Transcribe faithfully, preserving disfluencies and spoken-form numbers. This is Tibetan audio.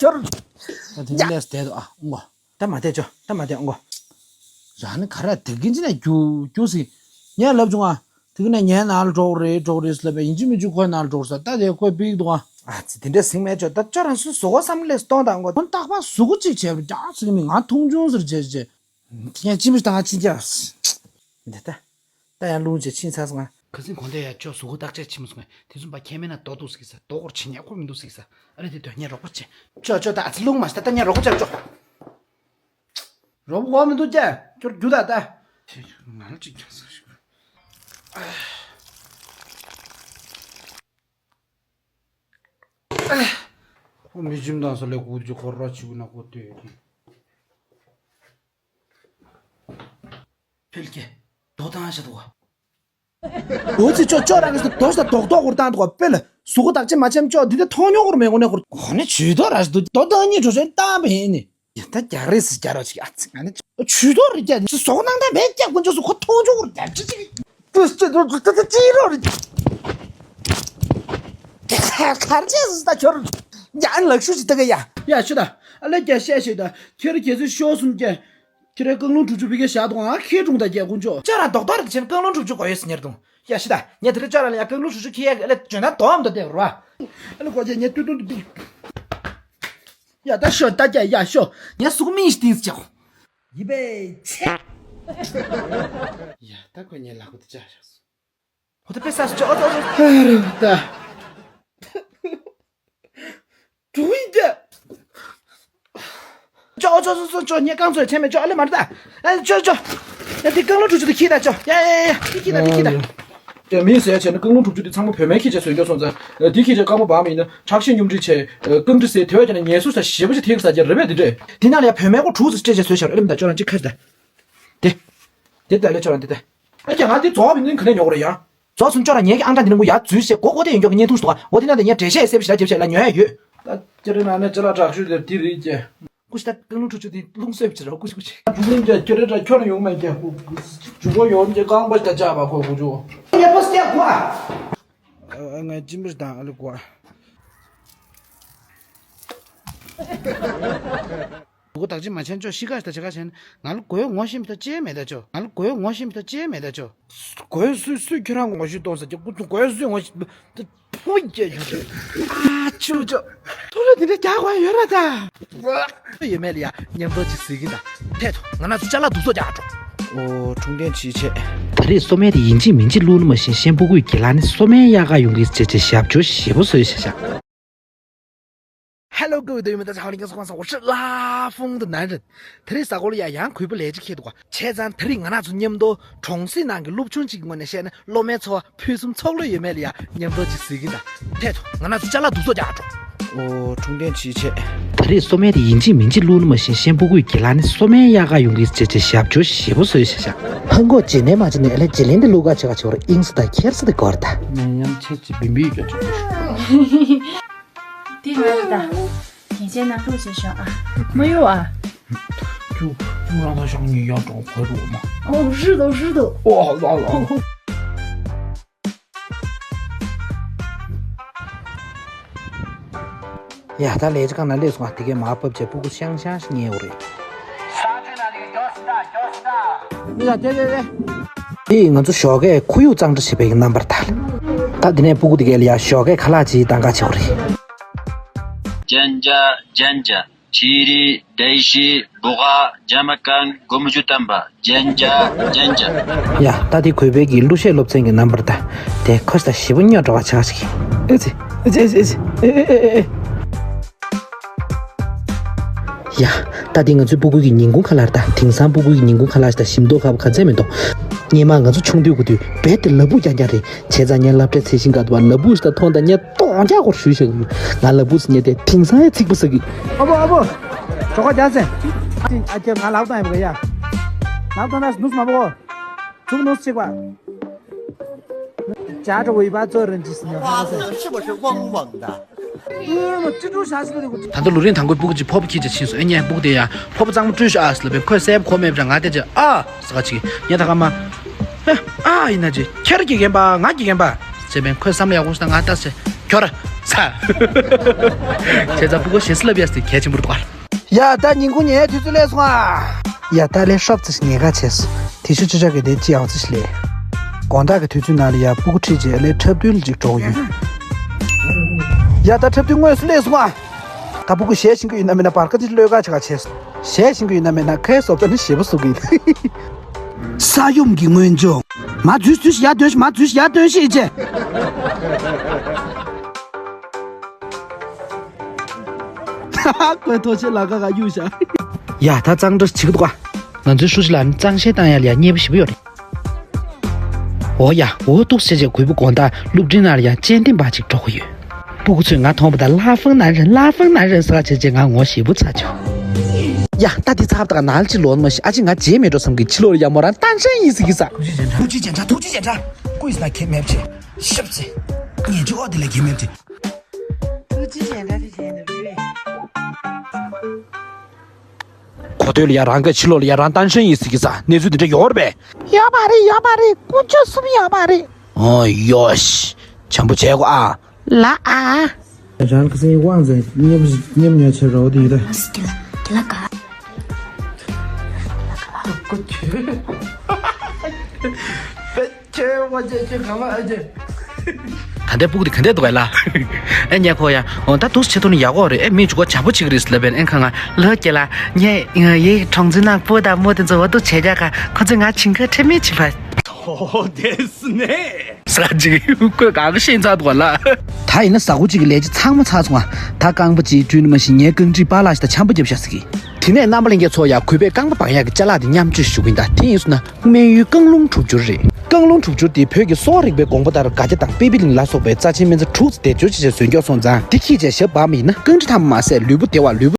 ཁྱོད། ད་དེ་ནས་བསྡད་དོ་ཨ་ཨུང་གོ། ད་མ་བསྡད་ཅོ། ད་མ་བསྡད་ཨུང་གོ། རང་ནི་ག་རེ་དེ་གིན་ཅི་ནས་རྒྱུ་རྒྱུ་ཟིག་ངས་ལབ་བྱུང་ཨ། དེ་གིན་ནས་ངའི་ནང་ལ་འགྲོ་གི་རེད་འགྲོ་གི་རེད་ཟེར་ལབ་པས་ཡིན་གཅིག་མིན་གཅིག་ཁོའི་ནང་ལ་འགྲོ་གི་རེད་ཟེར། ད་དེ་ཁོས་ཕིག་འདུག་ཨ། ཨ་ཙི་དེ་འདྲས་ཟིང་མེད་ཅོ། ད་ཅོ་རང་སུ་ཟོག་གོ་བསམ་ལས་སྟོང་དང་གོ། ཁོ་རྟག་པར་གཟུགས་པོ་གཅིག་བྱས་པ་རྒྱག་ཟིག་མི་ང་མཐོང་ཆུང་ཟེར་བྱས་བྱས། ངས་ཅི་མི་ད་ང་ཅི་རྒྱག་འདི་ད། ད་ཡང་རླུང་ཆེ་ཕྱིན་ཚར་སོང་ང་། ཁ་སང་གོང་དེ་ཡ་ཅོ་གཟུགས་པོ་བརྟག་དཔྱད་བྱེད་མི་སོང་ངས་དེ་ཚོ་པ་ཁྱེད་མེད་ན་རྡོ་འདུག་ཟིག་ས་རྡོ་སྐོར་བྱེད་ཉེ་ཁོ་མི་འདུག་ཟིག་ས། ཨ་རེ་དེ་དོན་ངས་རོགས་པ་བྱེད། ཅོ་ཅོ་ད་ཨ་ཙི་རླུང་མ་ཤི་ད་ད་ངས་རོགས་པ་བྱེད་ཅོ། རོགས་པ་གོ་མི་འདུག་ཅེ་ཁྱོད་རྒྱུ་ད་ད། ང་ལ་ཅིག་ཀྱང་ས་ཞིག་ཨོ་མི་ཇིམ་དང་ས་ལས་གུ་ཅི་ཁོ་ར་ཆི་གུ་ན་གོ་ཏེ། ཕལ་སྐྱེ། དོ་དང་ཤ་དོ། འོ་ཙི་ཅོ་ཅོ་རང་གི་དོ་ཤ་དོག་དོག་གུར་བཏང་དོ་པེ་ལ་གཟུགས་པོ་བརྟག་དཔྱད་མ་བྱེད་ཅོ་འདི་དེ་མཐོང་མྱོང་གུར་མེད་གོ་ནས་གུར་གོ་ནས་ཇུས་གཏོགས་ར་ཞིག་འདུག་དོ་དང་གཉིས་འགྲོ་བྱོན་བཏང་བ་ཡིན་ནི། ཡ་ད་རྒྱག་རེས་སི་རྒྱག་རོགས་ཅིག་ཨ་ཙི་ང་ནི་ཇུས་གཏོགས་རེ་རྒྱག་ནི་ཟོག་ནང་ད་མེད་རྒྱག་དཀོན་མཆོག་སུ་ཁོ་མཐོང་ཆོག་གུར་རྒྱག་ཅི་ཅི་ཅི་ཅི་རོགས་རེ་གར་ཅེས་སུ་ད་ཁྱོར་ཡ་ཨ་ནི་ལག་ཤུ་ཅི་ད་ག་ཡ། ཡ་ཤི་ད་ཨ་ལེ་རྒྱ་བཤད་ཤི་ད་ཁྱེད་ར་རྒྱ་སི་ཤོག་གསུམ་རྒྱ། ཁྱེད་རའི་རྐང་ལུང་དྲུག་ཅུ་ཕ་གིར་བཞག་དང་ཨ་ཁེ་དྲུང་དང་རྒྱལ་ཀུན་ཅོ། ཅོ་རང་རྡོག་རྡོག་རེད་ཅན་རྐང་ལུང་དྲུག་ཅུ་གོ་ཡོད་ཟེར་ཉེར་དུང་། ཡ་ཤི་ད་ངས་དེ་རིང་ཅོ་རང་ལ་ཡ་རྐང་ལུང་དྲུག་ཅུ་ཁེ་ཡ་ཨ་ལེ་འཇོན་ན་དོ་འམ་དོ་བསྡད་རོ། ཨ་ལེ་གོ་ཅེ་ངས་ཏུ་ཏུ་ཏུ་པི། ཡ་ད་ཤོ་ད་རྒྱ་ཡ་ཤོ། ངས་སུ་གུ་མིང་ཞིག་ཏིང་སི་ཅོ། ཡི་པེ་ཆེ། ཡ་ད་ཁོ་ངས་ལག་པ་དུ་ཅག་ཤག་སོ། ཧོ་ད་པེ་ས་སུ་ཅོ་ཨོ་ཅོ་ཨོ་ཅོ། ཨ་རེ་ད། ཀྲུའུ་ཡིན་ཏེ། ཅོ་ཅོ་ཅོ་ཅོ་ཅོ་ངས་རྐང་ཚོད་བྱས་མེད་ཅོ་ཨ་ལེ་མར་ད། ཨ་ཅོ་ཅོ། ཡ་འདི་རྐང་ལོ་དྲུག་ཅུ་དེ་ཁྱེར་ད་ཅོ། ཡ་ཡ་ཡ་ཡ་འདི་ཁྱེར་ད་འདི་ཁྱེར་ད། ཡ་མིས་ཟེར་བྱས་ན་རྐང་ལོ་དྲུག་ཅུ་དེ་ཚང་མ་བོད་སྨན་ཁྱེར་བྱས་བཟོས་འགྱོ་སོང་ཙང་། འདི་ཁྱེར་བྱས་རྐང་པ་བག་མིན་ན་ཁྲག་ཤེད་སྙོམས་སྒྲིག་བྱས། རྐང་གྲི་ཟེར་དེ་བས་ཀྱང་ན་ངལ་གསོ་ས་ཞེ་པོ་ཅིག་ཐེག་ས་ཀྱི་རེད་པས་འདི་འདྲས། འདི་ནང་ལ་ཡ་བོད་སྨན་ཀོ་དྲུག་ཙམ་སྤྲད་བྱས་བཟོས་བཞག་རེད་ཨ་ལེ་མི་ད་ཅོ་རང་ཅིག་ཁ་ཤི་ད། དེ། དེ་ད་ལེ་ཅོ་རང་དེ་ད། ཨ་ཀྱང་ང་འདི་རྫོགས་པ་ནི་ག་ལེ་ཉོ་གི་རེད་ཡ། རྫོགས་སོང་ཅོ་ར་ངེད་ཀྱི་ཨང་གྲངས་འདི་ནང་གུ་ཡར་འཛུལ་བྱས་སྒོ་སྒོ་དེ་ཡོད་མཁན་གྱི་བརྙན་ཐུང་ཞིག་འདུག་ག་འོ་དེ་ནང་དེ་ངས་འགྲེལ་བཤད་གསལ་པོ་ཞིག་ལ་རྒྱབ་བྱས་ལ་ཉོ་ཡ་ཡོད། ད་ཅི་རེད་ན་ནི་ཅི་ལ་དྲག་ཤོས་དེ་འདི་རེད་ཀྱེ། ཀུ་ཤི་ད་རྐང་ལུང་དྲུག་ཅུ་དེ་རླུང་གསོས་བྱེད་རོགས་ཀུ་ཤི་ཀུ་ཤི། འགྲོ་གླེང་རྒྱ་ཁྱོད་རེད་དྲ་ཁྱོད་རང་ཡོང་མེད་ཀྱེ། ཇུ་གོ་ཡོང་རྒྱ་རྐང་པ་ཞིག་ད་བཅག་པ་ཁོ་ཀུ་ཇུ། ངས་པོ་སྐྱ་གོ་ཨ། ཨ་ངས་ཅི་མིར་དང་ཨ་ལི་གོ་ཨ། གོ་བརྟག་དཔྱད་མ་བྱས་ན་ཅོ་ཤི་ཁ་ཞིག་ད་བྱེད་ཁ་བྱས་ན་ང་ལ་གོས་ངོ་ཤེས་མི་ཐུབ་ཅེས་མེད་ད་ཅོ། ང་ལ་གོས་ངོ་ཤེས་མི་ཐུབ་ཅེས་མེད་ད་ཅོ། གོས་སུས་སུས་ཁྱོད་རང་ངོ་ཤེས་གཏོང་ས་ཀྱི་ཀུ་ཚུ་གོས་སུས་ངོ་ཤེས་ད་ཕུ་སྐྱེ་ཡོད་ཨ་ཅོ་ཅོ། ཐོ་རེ་འདི་འདྲ་རྒྱག་དགོས་ཡོད་ར་ད། ཡོད་མེད་ལ་ཡ་མཉམ་དུ་ཅིག་ཟིག་གི་ད། ཐད་དུ་ང་ན་ཚོ་ཅ་ལག་འདུག་སོ་རྒྱག་འགྲོ། ཨོ་འཁྲུངས་རྟེན་ཅིའི་ཆེད། ད་རེས་སོ་སྨན་དེ་ཡིན་གཅིག་མིན་གཅིག་བླུགས་ནི་མ་ཤེས་ཤེན་པུ་ཀུའི་དགེ་ལགས་ནི་སོ་སྨན་གཡར་ག་ཡོང་གི་ཟེར་བྱས་ཞབས་ཀྱོ་ཞེ་པོ་བཟོས་བཞག་བཞག Hello各位队友们，大家好，你好，我是拉风的男人。དེ་རིང་གཟའ་འཁོར་ལ་ཡ་ཡང་གུས་པ་ལས་ཅིག་ཁེལ་འདུག་ག་བྱས་ཙང་དེ་རིང་ང་རང་ཚོ་མཉམ་དུ་གྲོང་གསེབ་ནང་གི་སློབ་ཆུང་གཅིག་གི་ངོས་ནས་བཤད་ན་སློབ་མའི་འཚོ་བ་ཕུན་སུམ་ཚོགས་ལོས་ཡོད་མེད་ལ་ཡ་མཉམ་དུ་ཅིག་གཟིགས་ཀྱིན་གདའ། ཐད་དུ་ང་རང་ཚོ་ཅ་ལག་འདུག་སོ་རྒྱག་འགྲོ། ཨོ་འཁྲུངས་རྟེན་ཅིའི་ཆེད། ད་རེས་སོ་སྨན་དེ་ཡིན་གཅིག་མིན་གཅིག་བླུགས་ནི་མ་ཤེས་ཤེན་པུ་ཀུའི་དགེ་ལགས་ནི་སོ་སྨན་གཡར་ག་ཡོང་གི་ཟེར་བྱས་ཞབས་ཀྱོ་ཞེ་པོ་བཟོས་བཞག་བཞག་ཧང་གོ་ཇེ་ནས་མ་ཇེ་ནས་ཨ་ལེ་ཇེ་ལིན་དེ་བླུགས་ག་བྱེད་ག་བྱེད་བར་ཨིང་སི་དང་ཁྱེར་སི་དེ་གོ་ར་ད། ཉན་ཡང་ཆེ་ཆེ་བིན་བིན་ཡོད་ཀྱང་ཆོག་གོ། འདི་ང་རེད་ད། གན་ཆའི་ནང་བླུགས་བྱས་ཤོག་ཨ། མ་གཡུག་ཨ། ཁྱོད་ཁྱོད་རང་ད་ཤང་ཉིན་ཡང་གྲོགས་ཁོ་རུ་མ། ཨོ་རི་དོ་རི་དོ། ཨོ་ཨ་ཨ་ཨ། ཡ་ད་ལས་ཀ་ནང་སླེབས་སོང་ཨ། དེ་གས་མར་ཕབ་བྱས་སྤུ་གུ་ཤང་ཤང་ཞིག་ཉལ་ཡོད་རེད། ཨེ་ང་ཚོ་ཞོགས་ཀས་ཁོར་ཡུག་གཙང་སྦྲ་བྱེད་པའི་རྣམ་པར་ཐལ། ད་འདི་ནས་སྤུ་གུ་དེ་གས་ལ་ཡ་ཞོགས་ཀས་ཁ་ལག་ཅིག་བཏང་ག་བྱེད་དགོས་རེད། ཇན་ཇ་ཇན་ཇ་ཆི་རི་དེ་ཤི་བུ་ག་ཇ་མ་ཀན་གོ་མུ་ཇུ་ཏམ་པ་ཇན་ཇ་ཇན་ཇ། ཡ་ད་དེ་གུས་པའི་གི་གླུ་གཞས་སློབ་ཚན་གྱི་རྣམ་པར་ད། དེ་ཁོ་ཞིག་ཞེ་པོ་སྙོ་འགྲོ་བ་ཆགས་ཤིག་ཨེ་ཙི་ཨེ་ཙི་ཨེ་ཙི་ཨེ་ཨེ་ཨེ་ཨེ། ཡ། ད་འདི་ང་ཚོའི་སྤུ་གུ་གི་ཉིན་གུང་ཁ་ལག་རེད་ད། དེང་སང་སྤུ་གུ་གི་ཉིན་གུང་ཁ་ལག་ཞིག་དང་ཞིམ་མདོག་ཁ་པོ་ག་ཚད་མི་འདུག་སྔོན་མ་ང་ཚོ་ཆུང་དུས་སྐབས་དུས་རྦད་དེ་ལ་ཕུག་རྐྱང་རྐྱང་རེད། བྱས་ཙང་ངས་སློབ་གྲྭའི་ཚེས་ཤིང་ཁ་ཐུག་ལ་ཕུག་ཞིག་དང་མཐོང་དང་ངས་སྟོང་རྐྱང་སྐོར་ཞུས་བཞག་གི་ཡོད། ང་ལ་ཕུག་ཟེར་མཁན་དེ་དེང་སང་ཡང་ཚིག་པ་ཟ་གི། ཨ་བོ་ཨ་བོ། གྲོད་ཁོག་རྒྱགས་སེ། ཨ་ཁྱོད་ང་ལག་བཏང་ཡིན་པ་ག་ཡ། ལག་བཏང་ན་ནུས་མ་བོ། ཚུགས་ནུས་ཅིག་པ། ཇ་འདྲ་བོ་ཡིན་པ་ཙོ་རེན་ཇི་སི་ཉོ་ཧ་ཟེར། ཨུ་མ་ཅི་འགྲོ་ཤ་ཤི་ལ་དེ་གོ། ད་ལྟ་ལོ་རིང་དང་པོའི་སྤུ་གུ་གཅིག་ཕོར་པ་འཁྱེར་བྱས་ཕྱིན་སོང་། ཨེ་ཉན་སྤུ་གུ་དེ་ཡ་ཕོར་པ་གཙང་མ་བཀྲུས་ཤོག་ཨ་ཟེར་ལབ་པས་ཁོས་གསལ་པོ་གོ་མེད་པ་འདྲ། ང་བལྟས་བྱས་ཨ་ཟེར་ག་ཅིག་ངས་ད་ག་མ། ཨ་ཨ་ཡིན་ན་ཅི་ཁྱེད་ར་དགེ་རྒན་པ་ང་དགེ་རྒན་པ་ཟེར་བས་ཁོས་བསམ་ལ་ཡག་པོ་ཞིག་ད་ང་ལྟ་ཟེར་ཁྱོད་ར་ ཚ། བྱས་ཙང་སྤུ་གུ་ཞེ་སི་ལབ་ཡ་སི་གལ་ཆེན་པོ་རེད་པ། ཡ་ད་ཉིན་གུང་ཉལ་དུས་ཚོད་སླེབས་སོང་ཨ། ཡ་ད་ལས་ཧྲབ་ཙི་ཞིག་ཉལ་ཁ་བྱས་སོང་། དེ་ཤུ་ཅོ་ཅག་གི་དེ་ཅི་ཡང་ཙི་ཞིག་ལས། དགོང་དག་གི་དུས་ཚོད་ནང་ལ་ཡ་སྤུ་གུ་ཁྲིད་རྗེས་ལས་འཁྲབ་སྟོན་ལ་ཅིག་འགྲོ་གི་ཡོད། ཡ་ད་འཁྲབ་སྟོན་དངོས་སུ་སླེབས་སོང་ཨ། ད་སྤུ་གུ་གཞས་ཤེས་ཀྱི་ཡོད་ན་མེད་ན་བར་ཁ་ཅིག་གློད་ཁ་བྱེད་ཁ་བྱས་སོང་། གཞས་ཤེས་ཀྱི་ཡོད་ན་མེད་ན་ཁའི་བཟོ་ལྟ་ནི་ཞེ་པོ་བཟོ་གི་ཡིན། ས་ཡོམ་གྱི་སྔོན་བྱུང་། མ་འཛུལ་འཛུལ་ཞིག་ཡར་འདོན་ཞིག་མ་འཛུལ་ཞིག་ཡར་འདོན་ཞིག་ཅེས། ཁོའི་ཐོག་ཆེ་ལ་ཁ་ཁ་གཡུག་བཞག་ཡ་ད་གཙང་སྦྲ་བྱེད་ཀྱི་འདུག་ག་ང་ཚོའི་ཧྲུའུ་ཅི་ལགས་ནི་གཙང་བཤེར་བཏང་ཡ་ལ་ཡ་མཉེས་པོ་ཞེ་པོ་ཡོད་རེད། འོ་ཡ་འོ་འདུག་སེ་བྱས་རྗེས་གུས་པ་དགོང་དག་སློབ་འབྲིང་ནང་ལ་ཡ་དཔྱད་འདེམས་པ་ཅིག་འགྲོ་གི་ཡོད། སྤུ་གུ་ཚོས་ང་མཐོང་པ་དང་ལ་ཧྥང་ནན་རན་ལ་ཧྥང་ནན་རན་ཟེར་བྱས་རྗེས་ང་ངོ་ཞེ་པོ་ཚ་བྱུང་། ཡ་ད་འདི་ཚབ་དང་ནལ་ཅི་ལོན་མ་ཤི་ཨ་ཅི་ང་རྗེས་མེད་འགྲོ་བསམ་གི་ཕྱི་ལོགས་ལ་ཡ་མོ་རང་ཏན་ཧྲན་ཡིན་ཟིག་གི་ས། ཐུགས་རྗེ་ཆེ་ཐུགས་རྗེ་ཆེ་ཀུས་ན་ཁེ་མེབ་ཆེ་ཤབ་ཚེ་ངས་ཅི་ཨོ་དེ་ལ་ཁེ་མེབ་ཆེ། ཐུགས་རྗེ་ཆེ་འདྲ་དེ་བྱས་འདུག་རེད། གོ་ཐོས་ལ་ཡ་རང་གི་ཕྱི་ལོགས་ལ་ཡ་རང་ཏན་ཧྲན་ཡིན་ཟིག་གི་ས་གནས་ཚུལ་འདི་འདྲ་ཡོད་རེད་པས། ཡོད་མ་རེད་ཡོད་མ་རེད་དཀོན་མཆོག་གསུམ་ཡོད་མ་རེད། ཨོ་ཡོ་ཤི་བྱམས་པོ་བྱས་གོ་ཨ། ལ་ཨ། རང་གི་སེམས་དབང་ཚད་མཉམ་མཉམ་ཉོ་ཆེ་རོ་དེ་ཡོད་ད། གི་ལ་གི་ལ་ག་ཁྱོད་བ་ཅེ་ཁྱོད་ག་མ་ཨ་ཅེ། ད་ལྟའི་སྤུ་གུ་དེ་ག་འདྲས་འདུག་གས་ལ། ཨེ་ཉེ་ཁོ་ཡ། འོ་ད་འདུག་སེ་བྱེད་ཐུབ་ན་ཡག་གོ་རེད། ཨེ་མི་ཇུ་གོ་བྱ་པོ་ཅིག་རེད་ལབ་པས་ཨེ་ཁ་ང་ལྷ་སྐྱེ་ལ་ཉེ་ཡི་གྲོང་ཚོའི་ནང་སྤོ་དང་མོ་དེ་ཚོ་འོ་འདུག་བྱེད་རྒྱ་ཁ་ཁོ་ཚོས་ང་བྱིན་ཁ་ཁྲེལ་མེད་བྱིན་པ། ཨོ་དེ་སི་ནས། ས་ཅིག་ཁོས་གང་ག་ཤེས་ཚར་འདུག་གས་ལ། ད་ཡིན་ན་ཟ་ཁུ་གཅིག་གི་ལས་ཀྱི་ཚང་མ་ཚར་སོང་ང་། ད་རྐང་པ་གཅིག་བཀྲུས་ནི་མ་ཤེས་ངའི་རྐང་ཁྲིག་པཱ་ལགས་ཤིག་ད་ཆམ་པ་བརྒྱབ་ཤག་ཟེར་གི། དེ་ནས་རྣམ་པ་ལྷན་རྒྱས་ཚོ་ཡ་གུས་པས་རྐང་པ་སྦང་ཡག་གི་ཅ་ལག་དེ་མཉམ་སྤྱོད་ཞུ་གི་ཡིན་ད། དེ་ཡིན་སོང་ན། སྨན་ཡུལ་རྐང་ལུང་དྲུག་འགྱུར་རེད། རྐང་ལུང་དྲུག་འགྱུར་དེ་བོད་ཀྱི་གསོ་བ་རིག་པའི་དགོངས་པ་ལྟར་སྒ་སྐྱ་དང་པེ་པི་ལིང་ལ་སོགས་པའི་རྩ་ཆེན་སྨན་རྩྭ་དྲུག་ཙམ་བེད་སྤྱོད་བྱས་བཟོས་མགྱོགས་སོང་ཙང་། དེ་འཁྱེར་བྱས་ཞབས་སྦངས་པ་ཡིན་ན་རྐང་ཁྲི་ཐམ་མ་ཟད་ལུས་པོ་བདེ་བ་ལུས་པོ།